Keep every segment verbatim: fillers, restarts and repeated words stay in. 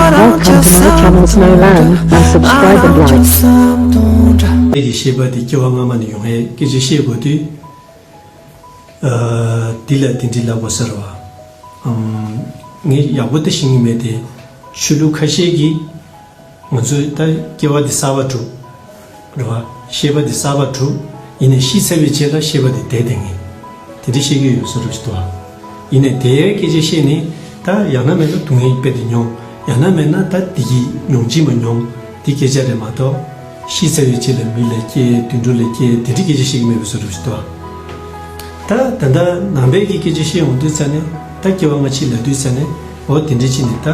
Welcome to my channel Snow Lamb and subscribe and like. དེ་གི་ཤེས་པ་དེ་སྐྱེ་བ་སྔ་མ་ནས་ཡོང་ཡས་སྐད་ཆ་བཤད་དགོས་དུས། ཨ། འདི་ལ་དེ་འདྲའི་ལབ་དགོས་ས་རེད་བ། ཨམ། ངས་ཡག་པོ་དེ་ཤེས་ཀྱི་མེད་དེ། ཆོས་ལུགས་ཁ་ཤས་ཀྱིས་ང་ཚོས་ད་སྐྱེ་བ་འདི་གསར་པ་གྲུབ། རེད་བ། ཤེས་པ་འདི་གསར་པ་གྲུབ། ཡིན་ནའི་ཤི་ཚར་བའི་རྗེས་ལ་ཤེས་པ་འདི་བསྡད་བསྡད་ངེས། དེ་འདྲ་བཤད་ཀྱི་ཡོད་བཟོ་འདྲ་ཞིག་འདུག་ཨ། ཡིན་ནའི་དེའི་སྐད་ཆ་བཤད་ནས་ད་ཡང་ན་མིན་ན་སྡུག་བསྔལ་དཔེ་དེ་མྱོང་། ཡང་ན་མིན་ན་ད་དེ་གི་མྱོང་བྱེད་མ་མྱོང་། དེ་སྐད་ཆ་རེད་མ་གཏོགས། ཤི་ཚར་བའི་རྗེས་ལ་མི་ལ་སྐྱེ། དུད་འགྲོ་ལ་སྐྱེ། དེ་འདྲའི་སྐད་ཆ་བཤད་ཀྱི་མེད་པའི་བཟོ་འདྲ་ཞིག་འདུག་ཨ། ད་ད་ལྟ་ནང་པའི་གི་སྐད་ཆ་བཤད་ཡོང་དུས་ཙ་ནས། ད་སྐྱེ་བ་སྔ་ཕྱི་ལབ་དུས་ཙ་ནས། འོ་དེ་འདྲ་ཅིག་ནས་ད་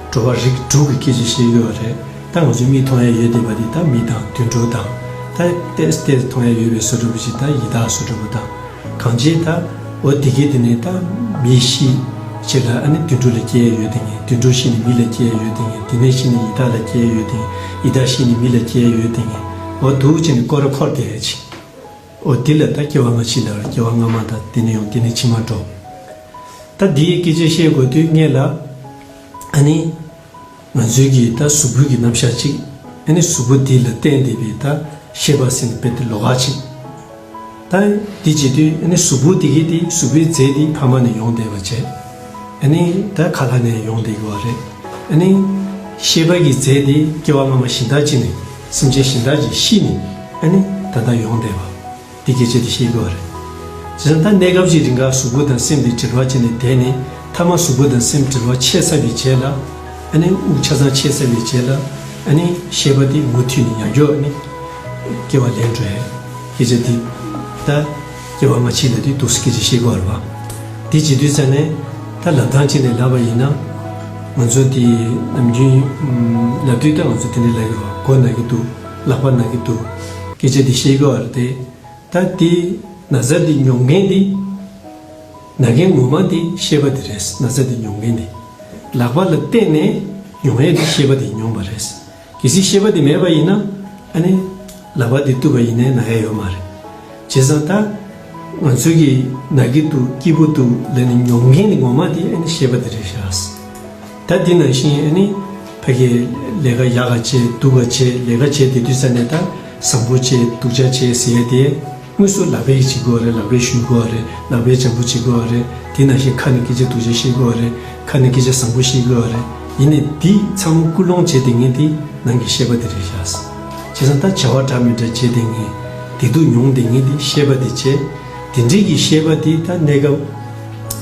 འགྲོ་བ་རིགས་དྲུག་གི་སྐད་ཆ་བཤད་ཡོད་རེད། ད་ང་ཚོས་མིག་མཐོང་ཡ་ཡོད་བསྡད་པ་དེ་ད་མི་དང་དུད་འགྲོ་དང་། ད་ཏོག་ཙམ་ཏོག་ཙམ་མཐོང་ཡ་ཡོད་པའི་བཟོ་འདྲ་པོ་ཅིག་ད་ཡི་དྭགས་བཟོ་འདྲ་པོ་དང་། གང་ཅི་ད། འོ་དེ་གས་དེ་ནས་ད་མི་ཤི་རྗེས་ལ་ཨ་ནི་དུད་འགྲོ་ལ་སྐྱེ་ཡ་ཡོད་བསྡད་ངེས། དུད་འགྲོ་ཤི་ནས་མི་ལ་སྐྱེ་ཡ་ཡོད་བསྡད་ངེས། དེ་ནས་ཤི་ནས་ཡི་དྭགས་ལ་སྐྱེ་ཡ་ཡོད་བསྡད་ངེས། ཡི་དྭགས་ཤི་ནས་མི་ལ་སྐྱེ་ཡ་ཡོད་བསྡད་ངེས། འོ་འདུག་བྱས་ནས་སྐོར་ར་འཁོར་བསྡད་ཡ་ཅིག། འོ་དེ་ལ་ད་སྐྱེ་བ་སྔ་ཕྱི་ལབ་རེད། སྐྱེ་བ་སྔ་མ་དང་དེ་ནས་ཡོང་། དེ་ནས་ཕྱི་མ་འགྲོ། ད་འདིའི་སྐད་ཆ་བཤད་དགོས་དུས་སྔོན་ལ། ཨ་ནི། ང་ཚོའི་གི་ད་གཟུགས་པོའི་གི་རྣམ་གཞག་ཅིག། ཨ་ནི་གཟུགས་པོ་འདི་ལ་བརྟེན་བསྡད་པའི་ད་ཤེས་པ་ཟེར་ནས་དཔེ་དེ་ལོགས་ཀ་ཅིག། ད་འདི་བྱེད་དུས་ཨ་ནི་གཟུགས་པོ་དེ་གི་དེ་གཟུགས་པོའི་རྫས་དེ་ཕ་མ་ནས་ཡོང་བསྡད་པ་བྱས། ཨ་ནི་ད་ཁ་ལག་ནས་ཡོང་བསྡད་ཀྱི་ཡོད་རེད། ཨ་ནི་ཤེས་པ་གི་རྫས་དེ་སྐྱེ་བ་སྔ་མ་གཞན་དག་ཅིག་ནས་སེམས་ཅན་གཞན་དག་ཅིག་ཤི་ནས་ཨ་ནི་ད་ལྟ་ཡོང་བསྡད་པ། འདི་སྐད་ཆ་དེ་བཤད་ཀྱི་ཡོད་རེད། བྱས་ཙང་ད་གནས་སྐབས་ཀྱི་རིང་ག་གཟུགས་པོ་དང་སེམས་དེ་འབྲེལ་བ་བྱས་ནས་བསྡད་ནས། མཐའ་མ་གཟུགས་པོ་དང་སེམས་འབྲེལ་བ་ཆད་ཚར་བའི་རྗེས་ལ། ཨ་ནི་དབུགས་ཆ་ཚང་ཆད་ཚར་བའི་རྗེས་ལ། ཨ་ནི་ཤེས་པ་དེ་མུ་མཐུད་ནས་ཡང་བསྐྱར་ཨ་ནི་སྐྱེ་བ་ལེན་འགྲོ་ཡ། སྐད་ཆ་དེ་ད་སྐྱེ་བ་སྔ་ཕྱི་ལབ་དུས་འདུག་སེ་སྐད་ཆ་བཤད་ཀྱི་ཡོད་རེད་བ། དེ་བྱེད་དུས་ཙ་ནས་ད་ལབ་སྟངས་བྱས་ནས་ལབ་པ་ཡིན་ན། ང་ཚོ་དེ་ནམ་རྒྱུན་ལབ་དུས་ད་ང་ཚོ་དེ་འདྲ་ལབ་ཀྱི་རེད་བ། མགོ་ན་གི་འདུག། ལག་པ་ན་གི་འདུག། སྐད་ཆ་དེ་བཤད་ཀྱི་ཡོད་རེད་དེ། ད་དེ་ན་ཚ་དེ་མྱོང་མཁན་དེ། ན་མཁན་ངོ་མ་དེ་ཤེས་པ་དེ་རེད། ན་ཚ་དེ་མྱོང་མཁན་དེ། ལག་པ་ལ་བརྟེན་ནས་མྱོང་ཡས་དེ་ཤེས་པ་དེ་མྱོང་བ་རེད། གལ་སྲིད་ཤེས་པ་དེ་མེད་པ་ཡིན་ན། ཨ་ནི་ལག་པ་དེ་གཏུབ་པ་ཡིན་ནའི་ན་ཡ་ཡོད་མ་རེད། བྱས་ཙང་ད་ང་ཚོའི་གི་ན་གི་འདུག། སྐྱིད་པོ་འདུག་ལབ་ནས་མྱོང་མཁན་དེ་ངོ་མ་དེ་ཨ་ནི་ཤེས་པ་དེ་རེད་ཤག། ད་འདི་ནང་བཞིན་ཨ་ནི་ཕ་གིའི་ལས་ཀ་ཡག་ག་བྱེད། སྡུག་ག་བྱེད། ལས་ཀ་བྱེད་བསྡད་དུས་ཙ་ནས་ད་བཟང་པོ་བྱེད། སྡུག་ཅག་བྱེད་ཟེར་ཡ་དེ། དངོས་སུ་ལག་པས་བྱེད་དགོས་རེད། ལག་པས་གཞུ་དགོས་རེད། ལག་པས་བྱང་བུ་བྱེད་དགོས་རེད། དེ་ནང་བཞིན་ཁ་ནས་སྐད་ཆ་སྡུག་ཅག་བཤད་དགོས་རེད། ཁ་ནས་སྐད་ཆ་བཟང་པོ་བཤད་དགོས་རེད། ཡིན་ནའི་འདི་ཚང་མ་ཀུན་སློང་བྱེད་བསྡད་མཁན་དེ་ནང་གི་ཤེས་པ་དེ་རེད་ཤག། བྱས་ཙང་ད་བྱ་བ་འདྲ་མི་འདྲ་བྱེད་བསྡད་མཁན། བདེ་སྡུག་མྱོང་བསྡད་མཁན་དེ་ཤེས་པ་དེ་བྱས། དེ་འདྲའི་གི་ཤེས་པ་དེ་ད་གནས་སྐབས།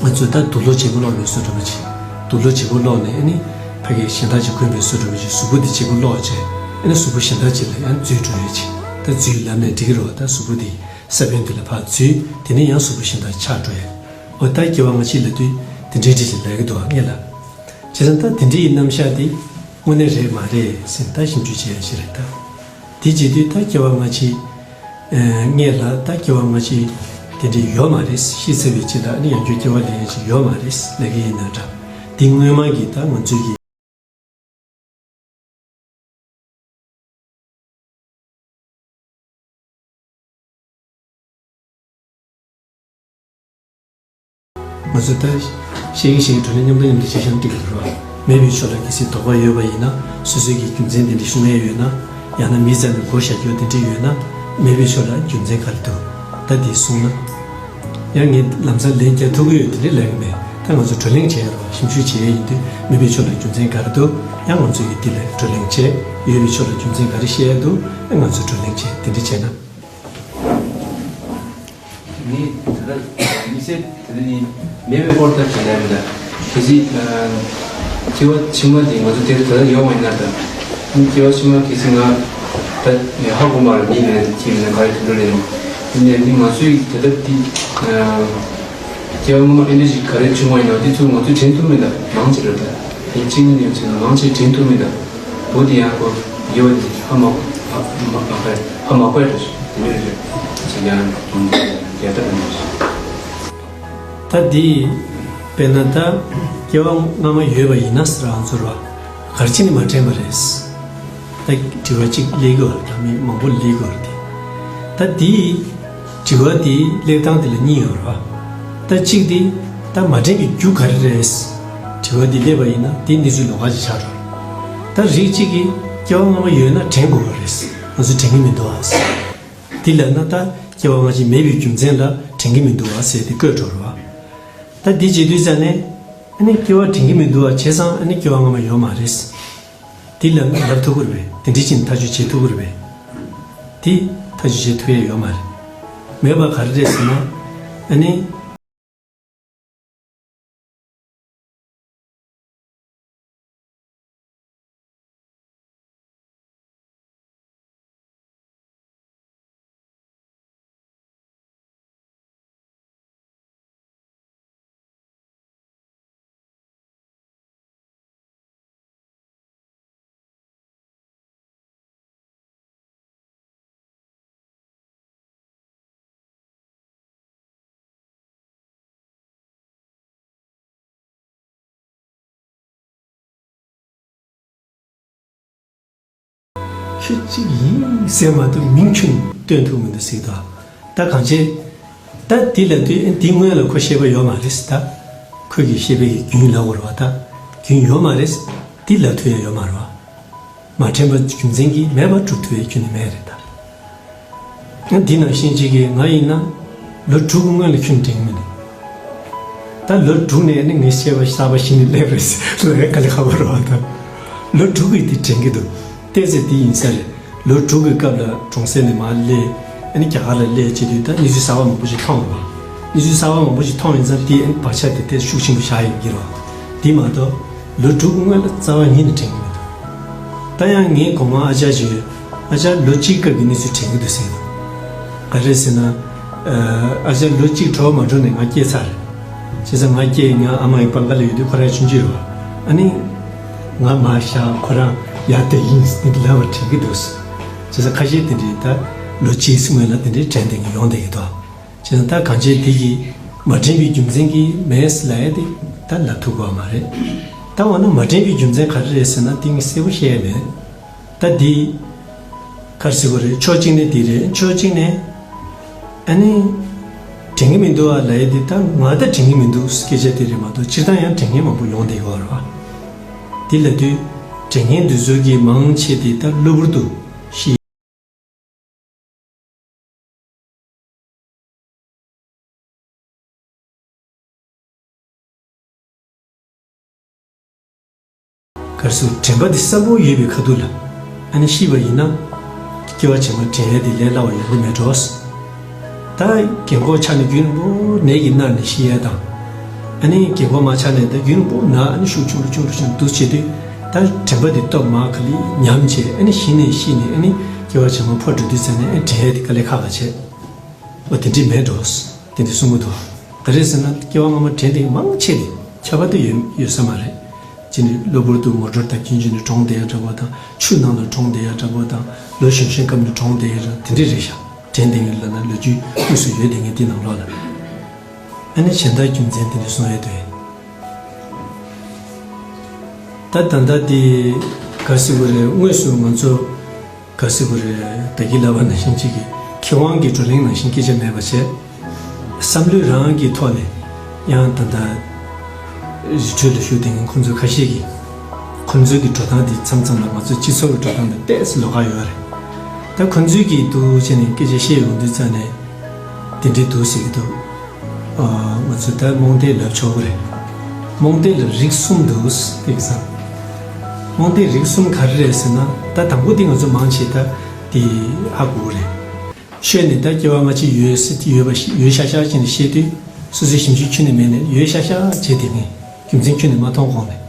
ང་ཚོས་ད་དུག་ལོག་བརྗེ་པོ་སློག་ཡོད་བཟོ་འདྲ་པོ་ཅིག། དུག་ལོག་བརྗེ་པོ་སློག་ནས་ཨ་ནི་ཕ་གི་གཞན་དག་ཅིག་གོན་པའི་བཟོ་འདྲ་པོ་ཅིག། གཟུགས་པོ་དེ་བརྗེ་པོ་སློག་བྱས། ཨ་ནི་གཟུགས་པོ་གཞན་དག་ཅིག་ལ་ཡང་འཛུལ་འགྲོ་ཡོད་ཅིག། ད་འཛུལ་ལབ་ནས་འགྲིག་གི་རེད་བ། ད་གཟུགས་པོ་དེ་ས་བོན་དེ་ལ་ཕར་འཛུལ། དེ་ནས་ཡང་གཟུགས་པོ་གཞན་དག་ཆགས་འགྲོ་ཡ། འོ་ད་སྐྱེ་བ་སྔ་ཕྱི་ལབ་དུས་དེ་འདྲའི་འདྲ་ཞིག་ལབ་ཀྱི་འདུག་བ་ངེད་ལ། བྱས་ཙང་ད་དེ་འདྲའི་རྣམ་གཞག་དེ་དངོས་གནས་རེད་མ་རེད་ཟེར་ད་ཞིབ་འཇུག་བྱེད་ཡ་ཞིག་རེད་ད། དེ་བྱེད་དུས་ད་སྐྱེ་བ་སྔ་ཕྱི། ཨེ། ངེད་ལ་ད་སྐྱེ་བ་སྔ་ཕྱི་དེ་འདྲ་ཡོད་མ་རེད། ཤི་ཚར་བའི་རྗེས་ལ་ཨ་ནི་ཡང་བསྐྱར་སྐྱེ་བ་ལེན་ཡ་ཞིག་ཡོད་མ་རེད་ལབ་ཀྱི་ཡིན་ན་འདྲ། འདི་སྔོན་མ་གི་ད་ང་ཚོའི་གི། ང་ཚོ་ད་ཤེས་ཀྱི་ཤེས་ཀྱི་བགྲོ་གླེང་མཉམ་དུ་མཉམ་དུ་བྱེད་ཤེས་འགྲིག་གི་རེད་བ། མེད་པའི་ཕྱོགས་ལ་གལ་སྲིད་དོགས་པ་ཡོད་པ་ཡིན་ན། སོ་སོའི་གི་རྒྱུ་མཚན་དེ་འདྲ་ཤོད་མཁན་ཡོད་ན། ཡང་ན་མི་རྩ་ནས་མགོ་བཞག་རྒྱུ་དེ་འདྲ་ཡོད་ན། མེད་པའི་ཕྱོགས་ལ་རྒྱུ་མཚན་ག་རེ་འདུག། ད་དེ་གསུངས་ན། ཡང་ངས་ལམ་སང་ལན་རྒྱག་ཐུབ་ཀྱི་ཡོད་དེ་འདྲ་ལབ་ཀྱི་མེད། ད་ང་ཚོ་བགྲོ་གླེང་བྱས་རོགས། ཞིབ་འཇུག་བྱས་ཡིན་དུས་མེད་པའི་ཕྱོགས་ལ་རྒྱུ་མཚན་ག་རེ་འདུག། ཡང་ང་ཚོ་གི་འདི་ལ་བགྲོ་གླེང་བྱས། ཡོད་པའི་ཕྱོགས་ལ་རྒྱུ་མཚན་ག་རེ་བཤད་ཡ་འདུག། ང་ཚོ་བགྲོ་གླེང་བྱས་དེ་འདྲ་བྱས་ན། ནི་ད་ལྟ་དམིགས་བསལ་དེ་ནི་མེད་པའི་སྐོར་ལྟར་བྱས་ན་མི་འདྲ། གལ་སྲིད་སྐྱེ་བ་ཕྱི་མ་དེ་ང་ཚོ་དེར་ད་ལྟ་ཡོད་མ་ཡིན་ན་ད། ནི་སྐྱེ་བ་ཕྱི་མ་གལ་སྲིད་ང་ད་ཧ་གོ་མ་རེད། མི་ལས་ད་ཅི་མིན་ན་ག་རེ་དེ་འདྲ་རེད། ཡིན་ནའི་ནི་ང་ཚོའི་དེ་ལྟར་དེ་སྐྱེ་བ་སྔ་མ་ཨེ་འདྲ་ཞིག་ག་རེ་བྱུང་བ་ཡིན་ན་དེ་ཚོ་ང་ཚོས་དྲན་ཐུབ་མིན་ད་མང་ཆེ་རེད་ད། དེ་གཅིག་ནི་ཡོད་ཚེ་ན་མང་ཆེ་དྲན་ཐུབ་མིན་ད། བུ་དེ་ཡང་ཁོ་ཡོད་དེ་ཧ་མ་ཧ་མ་ཧ་མ་པའི་རེད། དེ་འདྲ་རེད། ཅི་ཡང་རྒྱལ་ཐབས་མི་འདུག། ད་འདི་དཔེར་ན་ད་སྐྱེ་བ་སྔ་མ་ཡོད་པ་ཡིན་ན་ཟེར་རང་ཚོར་བ་གར་ཅི་ནི་མ་དྲན་པ་རེད། ད་དྲི་བ་གཅིག་སླེབས་ཀྱི་ཡོད་རེད། ད་མི་མང་པོ་སླེབས་ཀྱི་ཡོད་རེད་དེ། ད་འདི་དྲི་བ་དེ་སླེབས་སྟངས་དེ་ལ་གཉིས་ཡོད་རེད་བ། ད་གཅིག་དེ་ད་མ་དྲན་པའི་རྒྱུ་ག་རེ་རེད། དྲི་བ་འདི་སླེབས་པ་ཡིན་ན་དེ་གནས་ཚུལ་ལོགས་ཀ་ཅིག་ཆགས་འགྲོ་རེད། ད་རིགས་གཅིག་གིས་སྐྱེ་བ་སྔ་མ་ཡོད་ན་དྲན་དགོས་པ་རེད། ང་ཚོས་དྲན་གྱི་མི་འདུག་ཨ། འདི་ལབ་ན་ད་སྐྱེ་བ་སྔ་ཕྱི་མེད་པའི་རྒྱུ་མཚན་ལ་དྲན་གྱི་མི་འདུག་ཨ་ཟེར་ཏེ་བཀོད་འགྲོ་རེད་བ། ད་འདི་བྱེད་དུས་ཙང་ནས་ཨ་ནི་སྐྱེ་བ་དྲན་གྱི་མི་འདུག་ཨ། བྱས་ཙང་ཨ་ནི་སྐྱེ་བ་སྔ་མ་ཡོད་མ་རེད། འདི་ལབ་ན་ལབ་ཐུབ་ཀྱི་རེད་པས། དེ་འདྲ་ཅིག་ཐག་གཅོད་བྱེད་ཐུབ་ཀྱི་རེད་པས། འདི་ཐག་གཅོད་བྱེད་ཐུབ་ཡ་ཡོད་མ་རེད། མེད་པ་ག་རེ་རེད་ཟེར་ན། ཨ་ནི། ཁྱོད་གཅིག་ཡིན་ཟེར་མ་གཏོགས་མིང་ཁྱོན་ནས་སྟོན་ཐུབ་མི་འདུག་ཟེར་དོ། ད་གང་བྱེད། ད་འདི་ལབ་དུས་འདི་སྔོན་ལ་ཁོ་ཤེས་པ་ཡོད་མ་རེད་ཟེར། ད་ཁོས་ཀྱི་ཤེས་པའི་རྒྱུན་ལབ་དགོས་རེད་བ། ད་རྒྱུན་ཡོད་མ་རེད། འདི་ལབ་ཐུབ་ཡ་ཡོད་མ་རེད་བ། མ་དྲན་པ་རྒྱུ་མཚན་གྱིས་མེད་པ་སྒྲུབ་ཐུབ་ཡ་ཁྱོན་ནས་མེད་རེད་ད། ཨ། འདི་ནང་བཞིན་གཅིག་གིས་ང་ཡིན་ན་ལོ་དྲུག་གི་སྔོན་ལ་ཁྱོན་དྲན་གྱི་མི་འདུག་ད་ལོ་དྲུག་ནས་ནི་ངས་བཤད་པ་གསར་པ་ཞིག་ནས་སླེབས་རེད་ཟེར་ལབ་ཡ་དཀའ་ལས་ཁག་པོ་རེད་བ་ད། ལོ་དྲུག་གི་དེ་དྲན་གྱི་འདུག་བལྟས་ཚེ་དེ་ཡིན་ས་རེད། ལོ་དྲུག་གི་སྐབས་ལ་གྲོང་གསེབ་ནས་མར་སླེབས། ཨ་ནི་རྒྱ་གར་ལ་སླེབས་བྱེད་དུས་ད་གནས་ཚུལ་གསར་པ་མང་པོ་ཞིག་མཐོང་བ། གནས་ཚུལ་གསར་པ་མང་པོ་ཞིག་མཐོང་ཡིན་ཙང་དེ་ཨ་ནི་བག་ཆགས་དེ་དེ་ཤུགས་ཆེན་པོ་བཞག་ཡོང་གི་རེད་བ། དེ་མ་གཏོགས་ལོ་དྲུག་གི་སྔོན་ལ་རྩ་བ་ཉིད་ནས་དྲན་གྱི་མི་འདུག་ད་ཡང་ངས་གོང་མ་ཨ་ཅག་ཅིག་ཡོད། ཨ་ཅག་ལོ་གཅིག་སྐབས་ཀྱི་གནས་ཚུལ་དྲན་གྱི་འདུག་ཟེར། ག་རེ་ཟེར་ན། ཨ་ཅག་ལོ་གཅིག་གྲོལ་མ་འགྲོ་ནས་ང་སྐྱེས་ཚར་རེད། བྱས་ཙང་ང་སྐྱེས་ང་ཨ་མ་ཡི་པང་ཁ་ལ་ཡོད་དུས་ཁོ་རང་ཆུང་ཆུང་རེད་བ། ཨ་ནི། ང་མར་བཞག་ཁོ་རང་ཡར་བསྡད་ཡིན་ཟེར་ལབ་པ་དྲན་གྱི་འདུག་བྱས་ཙང་ཁ་ཤས་དེ་འདྲའི་ད་ལོ་གཅིག་སྔོན་ལ་དེ་འདྲའི་དྲན་བསྡད་མཁན་ཡོང་བསྡད་ཀྱི་འདུག་བྱས་ཙང་ད་གང་བྱས་དེ་གིས་མ་དྲན་པའི་རྒྱུ་མཚན་གྱིས་མེད་ལབ་ཡ་དེ་ད་ལབ་ཐུབ་ཀྱི་ཡོད་མ་རེད། ད་འོ་ན་མ་དྲན་པའི་རྒྱུ་མཚན་ག་རེ་རེད་ཟེར་ན་དེ་ངས་གསལ་པོ་བཤད་ཡ་མེད། ད་འདི། ག་རེ་ཟེར་དགོས་རེད། ཕྱོགས་གཅིག་ནས་འདི་རེད། ཕྱོགས་གཅིག་ནས། ཨ་ནི། དྲན་གྱི་མི་འདུག་ཨ་ལབ་ཡ་འདི་ད་ང་ད་དྲན་གྱི་མི་འདུག་སྐད་ཆ་དེ་རེད་མ་གཏོགས་སྤྱིར་བཏང་ཡང་དྲན་མཁན་མང་པོ་ཡོང་བསྡད་ཡོད་རེད་བ། འདི་ལབ་དུས་དྲན་མཁན་འདི་ཚོ་གི་མང་ཆེ་དེ་ད་གློ་བུར་དུ་ཤི། ག་རེ་ཟེར། དྲན་པ་འདི་གསལ་པོ་ཡོད་པའི་ཁ་ཐུག་ལ། ཨ་ནི་ཤི་བ་ཡིན་ན། སྐྱེ་བ་ཕྱི་མ་དྲན་ཡས་དེ་ལས་སླ་བ་ཡོང་གི་མེད་འགྲོ། ད་རྒན་གོག་ཆགས་ནས་རྒྱུན་རིང་པོ་ནད་ཀྱིས་མནར་ནས་ཤི་ཡས་དང་། ཨ་ནི་རྒན་གོག་མ་ཆགས་ནས་ད་རྒྱུན་རིང་པོ་ན་ཨ་ནི་ཤུགས་ཆུང་རུ་ཆུང་རུ་ཆུང་རུ་འདུག་བྱེད་དུས། ད་དྲན་པ་འདི་སྟོབས་མར་ག་ལེར་ཉམས་བྱས། ཨ་ནི་གཞི་ནས་ཤི་ནས་ཨ་ནི་སྐྱེ་བ་ཕྱི་མ་འཕོ་འགྲོ་དུས་ཙམ་ནས་ཨ་ནི་དྲན་ཡས་དེ་དཀའ་ལས་ཁག་ཁག་བྱས། འོ་དེ་འདྲས་མེད་འགྲོ། དེ་འདྲས་གསུང་གི་འདུག་ག་རེ་ཟེར་ན་སྐྱེ་བ་སྔ་མ་དྲན་བསྡད་མང་ཆེ་དེ་ཁྱད་པར་དུ་ཡོད་ཡོད་ས་མ་རེད། ཅི་ནས་གློ་བུར་དུ་མོ་ཊར་དང་རྐྱེན་བྱས་ནས་གྲོངས་བསྡད་ཡ་འདྲ་པོ་དང་། ཆུ་ནང་ལ་གྲོངས་བསྡད་ཡ་འདྲ་པོ་དང་། ལོ་གཞོན་གཞོན་སྐབས་ནས་གྲོངས་བསྡད་ཡ་འདྲ་དེ་འདྲས་རེད་ཤག་དྲན་བསྡད་མཁན་ལབ་ན་ལོ་རྒྱུས་དངོས་སུ་ཡོད་བསྡད་མཁན་དེ་ནང་ལོགས་ལ། ཨ་ནི་གཞན་དག་རྒྱུ་མཚན་དེ་འདྲས་གསུང་ཡས་འདུག་ད་ད་ལྟ་དེ་ག་རེ་ཟེར་དགོས་རེད། དངོས་སུ་ང་ཚོ་ག་རེ་ཟེར་དགོས་རེད། ད་གིན་ལབ་པ་ནང་བཞིན་གཅིག་གི་མཁས་དབང་གི་བགྲོ་གླེང་ནང་བཞིན་སྐད་ཆ་མེད་པ་བྱས། བསམ་བློའི་རང་གི་ཐོག་ནས་ཡང་ད་ལྟ་རི་ཁྲོད་ལ་བཞུགས་བསྡད་མཁན་ཁོང་ཚོ་ཁ་ཤས་ཀྱིས་ཁོང་ཚོའི་གི་འགྲོ་སྟངས་དེ་མཚམས་མཚམས་ལ་ང་ཚོ་སྤྱི་ཚོགས་ཀྱི་འགྲོ་སྟངས་དང་ཏོག་ཙམ་ལོགས་ཀ་ཡོད་རེད། ད་ཁོང་ཚོས་གི་འདུག་བྱས་ནས་སྐད་ཆ་བཤད་ཡོང་དུས་ཙང་ནས་དེ་འདྲའི་འདུག་ཟེར་གི་འདུག་ཨ། ང་ཚོས་ད་རྨོངས་དད་ལབ་ཆོག་གི་རེད། རྨོངས་དད་ལ་རིགས་གསུམ་འདུག་ཟེར་གི་ཙང་། རྨོངས་དད་རིགས་གསུམ་ག་རེ་རེད་ཟེར་ན། ད་དང་པོ་དེ་ང་ཚོ་མང་ཆེ་ད་དེ་ཧ་གོ་གི་རེད། ཤོད་ནས་ད་སྐྱེ་བ་སྔ་ཕྱི་ཡོད་ཟེར་དེ་ཡོད་པ་ཞིག་ཡོད་ཤག་ཤག་བྱས་ནས་བཤད་དུས། སོ་སོའི་ཞིབ་འཇུག་ཁྱོན་ནས་མེད་ནས་ཡོད་ཤག་ཤག་བྱས་དེ་ནས་རྒྱུ་མཚན་ཁྱོན་ནས་མ་མཐོང་གོང་ནས།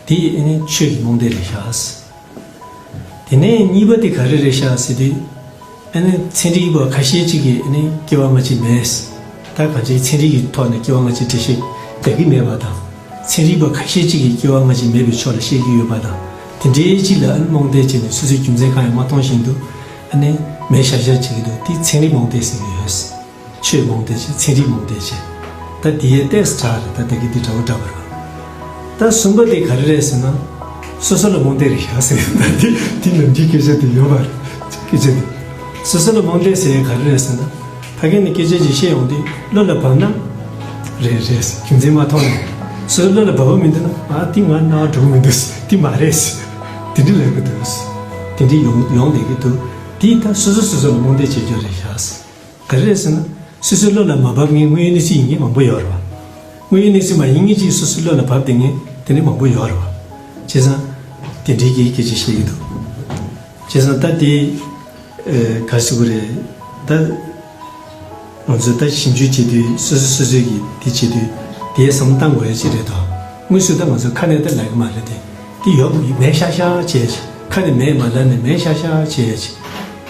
དེ་ཨ་ནི་ཆོས་ཀྱི་རྨོངས་དད་རེད་ཤག་དེ་ནས་གཉིས་པ་དེ་ག་རེ་རེད་ཤག་ཟེར་དུས། ཨ་ནི་ཚན་རིག་པ་ཁ་ཤས་ཅིག་གིས་ཨ་ནི་སྐྱེ་བ་སྔ་ཕྱི་མེད། ད་གང་ཅིའི་ཚན་རིག་གི་ཐོག་ནས་སྐྱེ་བ་སྔ་ཕྱི་འགྲེལ་བཤད་རྒྱག་གི་མེད་པ་དང་། ཚན་རིག་པ་ཁ་ཤས་ཅིག་གིས་སྐྱེ་བ་སྔ་ཕྱི་མེད་པའི་ཕྱོགས་ལ་བཤད་ཀྱི་ཡོད་པ་དང་། དེ་འདྲའི་ཅིག་ལ་ཨ་ནི་རྨོངས་དད་བྱས་ནས་སོ་སོའི་རྒྱུ་མཚན་གང་ཡང་མ་མཐོང་བཞིན་དུ། ཨ་ནི་མེད་ཤག་ཤག་བྱེད་ཀྱི་འདུག་དེ་ཚན་རིག་རྨོངས་དད་ཟེར་གྱི་ཡོད། ཆོས་རྨོངས་དད་བྱས། ཚན་རིག་རྨོངས་དད་བྱས། ད་འདི་ཡའི་ཏོག་ཙམ་དྲག་རེད། ད་ད་གིན་འདི་འདྲ་པོ་འདྲ་པོ་རེད། ད་གསུམ་པ་དེ་ག་རེ་རེད་ཟེར་ན། སོ་སོ་ལ་རྨོངས་དད་རེད་ཤག་ཟེར། ད་འདི་འདི་ནམ་རྒྱུན་སྐད་ཆ་དེ་ཡོད་པ་རེད། སྐད་ཆ་དེ། སོ་སོ་ལ་རྨོངས་དད་ཟེར་ཡས་ག་རེ་རེད་ཟེར་ན། ཕ་གི་ནས་སྐད་ཆ་ཅིག་བཤད་ཡོང་དུས་བློ་ལ་བབས་ན། རེད་རེད་ཟེར། རྒྱུ་མཚན་མ་མཐོང་ནས། སོ་སོ་བློ་ལ་བབས་པ་མི་འདུག་ན། ཨ་འདི་ང་རྣ་བ་འགྲོ་གི་མི་འདུག་འདི་མ་རེད་ཟེར། དེ་འདྲ་ལབ་ཀྱི་འདུག་དེ་འདྲ་ཡོང་ཡོང་བསྡད་ཀྱི་འདུག་དེ་ད་སོ་སོ་སོ་སོ་ལ་རྨོངས་དད་བྱེད་རྒྱུ་རེད་ཤག་ག་རེ་རེད་ཟེར་ན། སོ་སོའི་བློ་ལ་མ་བབས་མཁན་དངོས་ཡོད་གནས་ཚུལ་ཡིན་མཁན་མང་པོ་ཡོད་རེད་བ། དངོས་ཡོད་གནས་ཚུལ་མ་ཡིན་མཁན་ཅིག་སོ་སོའི་བློ་ལ་བབས་བསྡད་མཁན་དེ་འདྲ་མང་པོ་ཡོད་རེད་བ། བྱས་ཙང་། དེ་འདྲའི་གི་སྐད་ཆ་བཤད་ཀྱི་འདུག་བྱས་ཙང་ད་དེ། ཨེ། ག་རེ་ཟེར་དགོས་རེད། ད། ང་ཚོས་ད་ཞིབ་འཇུག་བྱེད་དུས་སོ་སོ་སོ་སོའི་གི་དེ་བྱེད་དུས་དེའི་བསམ་བློ་བཏང་དགོས་ཡ་ཅིག་རེད་དོ། དངོས་སུ་ད་ང་ཚོ་ཁ་ནས་ད་ལབ་གི་མ་རེད་དེ། དེ་ཡོད་མེད་ཤག་ཤག་བྱས་ཀྱི། ཁ་ནས་མེད་མ་ལབ་ནས་མེད་ཤག་ཤག་བྱས་ཀྱི།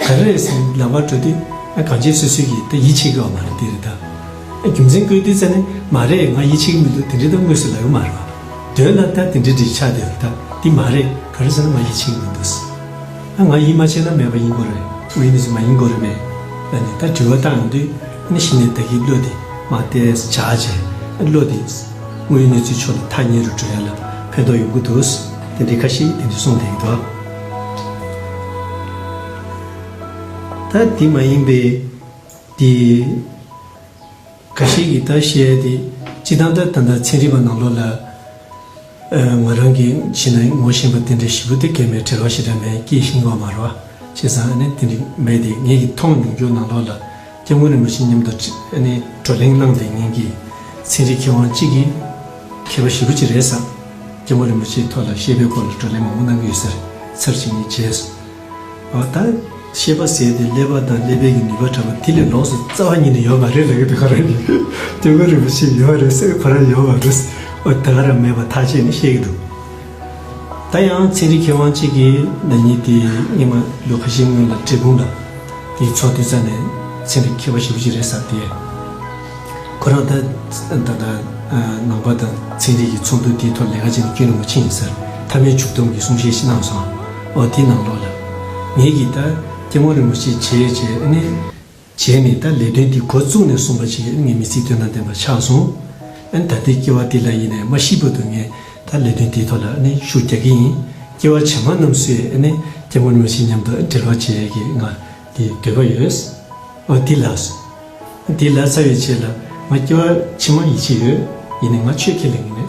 ག་རེ་རེད་ཟེར་ལབ་པ་འགྲོ་དུས་ཨ་གང་ཅི་སོ་སོའི་གི་ད་ཡིད་ཆེས་གི་ཡོད་མ་རེད་དེ་རེད་ད། ཨ་རྒྱུ་མཚན་བཀོད་དུས་ཙ་ནས་མ་རེད་ང་ཡིད་ཆེས་གི་མི་འདུག་དེ་འདྲའི་ད་དངོས་སུ་ལབ་གི་མ་རེད་བ། དོན་ལ་ད་དེ་འདྲའི་འདྲ་ཆགས་བསྡད་རེད་ད། དེ་མ་རེད་ག་རེ་ཟེར་ན་ང་ཡིད་ཆེས་གི་མི་འདུག་ཨ་ང་ཡིད་མ་ཆེས་ན་མེད་པ་ཡིན་དགོས་རེད། དངོས་ཡོད་གནས་ཚུལ་མ་ཡིན་དགོས་རེད་པས། ཨ་ནི་ད་དྲི་བ་བཏང་ཡོང་དུས་ཨ་ནི་གཞི་ནས་ད་གིན་བློ་དེ་མ་གཏད་བྱ་བྱས་བློ་དེ་དངོས་ཡོད་གནས་ཚུལ་ཕྱོགས་ལ་ཐག་ཉེ་རུ་འགྲོ་ཡ་ལ་ཕན་ཐོགས་ཡོང་གི་འདུག་དེ་འདྲའི་ཁ་ཤས་དེ་འདྲ་གསུངས་བསྡད་ཀྱི་འདུག་ད་དེ་མ་ཡིན་པའི་དེ། ཁ་ཤས་ཀྱིས་ད་བཤད་དེ། སྤྱིར་བཏང་ད་ད་ལྟ་ཚན་རིག་པ་ནང་ལོགས་ལ། ཨ། ང་རང་གིས་ཕྱི་ནས་ངོ་ཤེས་པ་དེ་འདྲ་ཞེ་པོ་དེ་གས་མེད། བྲེལ་བ་ཞེ་དྲག་མེད། སྐད་ཤེས་ཀྱི་ཡོད་མ་རེད་བ། བྱས་ཙང་ཨ་ནི་དེ་འདྲ་མེད་དེ། ངེད་ཀྱིས་མཐོང་མྱོང་རྒྱུ་ནང་ལོགས་ལ་སྐྱབས་མགོན་རིན་པོ་ཆེ་མཉམ་དུ་ཨ་ནི་བགྲོ་གླེང་གནང་བསྡད་མཁན་གྱི་ཚན་རིག་མཁས་དབང་གཅིག་གིས་མཁས་པ་ཞེ་པོ་ཅིག་རེད་བསམ། སྐྱབས་མགོན་རིན་པོ་ཆེའི་ཐོག་ལ་བཤད་པའི་སྐོར་ལ་བགྲོ་གླེང་མང་པོ་གནང་གི་ཡོད་ས་རེད། ཚར་གཅིག་གཉིས་བྱས་སོང་། འོ་ད། ཤེས་པ་ཟད་དེ་ཀླད་པ་དང་ཀླད་པའི་གི་ནུས་པ་དྲག་པོ་དེ་ལས་ལོགས་སུ་རྩ་བ་ཉིད་ནས་ཡོད་མ་རེད་ལབ་ཀྱི་འདུག་ཁོ་རང་གིས། སྐྱབས་མགོན་རིན་པོ་ཆེ་ཡོད་རེད་ཟེར་ཁོ་རང་ཡོད་མ་རེད། འོ་ད་ག་རང་མེད་པ་ཐག་བཅད་ནས་བཤད་ཀྱི་འདུག་ད་ཡང་ཚན་རིག་མཁས་དབང་གཅིག་གིས་ན་ནིང་དེ་སྔོན་མ་ལོ་ཁ་ཤས་སྔོན་ལ་འབྲས་སྤུངས་ལ་དེའི་ཚོགས་དུས་ཙ་ནས་ཚན་རིག་མཁས་པ་ཞེ་པོ་ཅིག་རེད་ཟེར་དེ། ཁོ་རང་ད་ད་ད་ནང་པ་དང་ཚན་རིག་གི་ཚོགས་འདུ་དེའི་ཐོག་ལས་ཀ་བྱས་ནས་སྐྱོན་རིན་པོ་ཆེ་ཡིན་ཟེར། ཐ་མའི་འཇུག་སྡོམ་གྱི་གསུང་བཤད་ཞིག་གནང་སོང་། འོ་དེའི་ནང་ལོགས་ལ། ངེད་ཀྱིས་ད་སྐྱབས་མགོན་རིན་པོ་ཆེ་བྱས་བྱས་ཨ་ནི། བྱས་ནས་ད་ལས་དོན་འདི་འགོ་བཙུགས་ནས་གསུངས་པ་ཞིག་ངས་མི་ཚེའི་དོན་དང་ལྡན་པ་ཆགས་སོང་། ཨ་ནི་ད་ལྟའི་སྐྱེ་བ་འདི་ལ་ཡིན་ནའི་མ་ཤི་བར་དུ་ངས་ད་ལས་དོན་འདིའི་ཐོག་ལ་ཨ་ནི་ཤུགས་རྒྱག་གི་ཡིན། སྐྱེ་བ་རྗེས་མ་རྣམས་སུ་ཨ་ནི་སྐྱབས་མགོན་རིན་པོ་ཆེ་མཉམ་དུ་འབྲེལ་བ་བྱེད་ཡས་ཀྱི་ང་དེ་འདོད་པ་ཡོད། ཨ་འདི་ལགས་སོ། འདི་ལབ་ཚར་བའི་རྗེས་ལ་ང་སྐྱེ་བ་ཕྱི་མ་ཡིད་ཆེས་ཡོད། ཡིན་ནའི་ང་ཆོས་ཁས་ལེན་གྱི་མེད།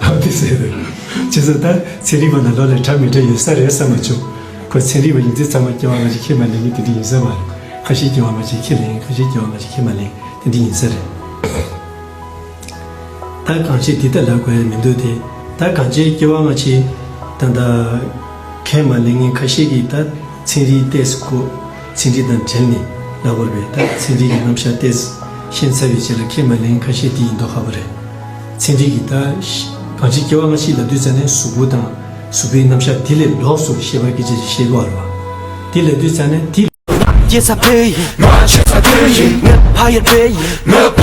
ཨ་འདི་ཟེར་རེད། བྱས་ཙང་ད་ཚན་རིག་པ་ནང་ལོགས་ལ་གྲ་མི་འདྲ་ཡོད་ས་རེད་བསམ་མ་བྱུང་། ཁོ་ཚན་རིག་པ་ཡིན་ཚེ་ཚང་མ་སྐྱེ་བ་སྔ་ཕྱི་ཁས་མ་ལེན་གྱི་དེ་འདྲ་ཡིན་ས་མ་རེད། ཁ་ཤས་སྐྱེ་བ་སྔ་ཕྱི་ཁས་ལེན། ཁ་ཤས་སྐྱེ་བ་སྔ་ཕྱི་ཁས་མ་ལེན། དེ་འདྲ་ཡིན་ས་རེད། ད་གང་ཅི་འདི་ལྟར་ལབ་དགོས་ཡ་མི་འདུག་སྟེ། ད་གང་ཅི་སྐྱེ་བ་སྔ་ཕྱི་ད་ལྟ་ཁས་མ་ལེན་མཁན་ཁ་ཤས་ཀྱིས་ད་ཚན་རིག་ཏོག་ཙམ་གོ། ཚན་རིག་དང་འབྲེལ་ནས་ལབ་དགོས་རེད་པས། ད་ཚན་རིག་གི་རྣམ་གཞག་ཏོག་ཙམ་ཤེས་ཚར་བའི་རྗེས་ལ་ཁས་མ་ལེན་མཁན་ཁ་ཤས་དེ་ཡིན་མདོག་ཁ་པོ་རེད། ཚན་རིག་གི་ད་གང་ཅི་སྐྱེ་བ་སྔ་ཕྱི་ལབ་དུས་ཙ་ནས་གཟུགས་པོ་དང་གཟུགས་པོའི་རྣམ་གཞག་དེ་ལས་ལོགས་སུ་ཤེས་པ་སྐད་ཆ་ཞིག་བཤད་དགོས་རེད་པ། དེ་ལབ་དུས་ཙ་ནས་དེ། ང་ཅེ་ས་བུ་ཡིན། ང་ཅེ་ས་བུ་ཡིན། ང་ཕ་ཡུལ་བུ་ཡིན། ང་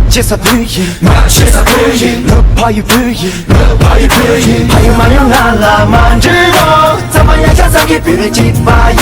ཅེ་ས་བུ་ཡིན། ང་ཅེ་ས་བུ་ཡིན། ང་ཕ་ཡུལ་བུ་ཡིན། ང་ཕ་ཡུལ་བུ་ཡིན། ཕ་ཡུལ་མ་ཡོང་ང་ལ་མ་འདྲི་རོགས། ཙམ་མ་ཡ་ཤ་ས་གི་བུ་རེ་གཅིག་པ་ཡིན།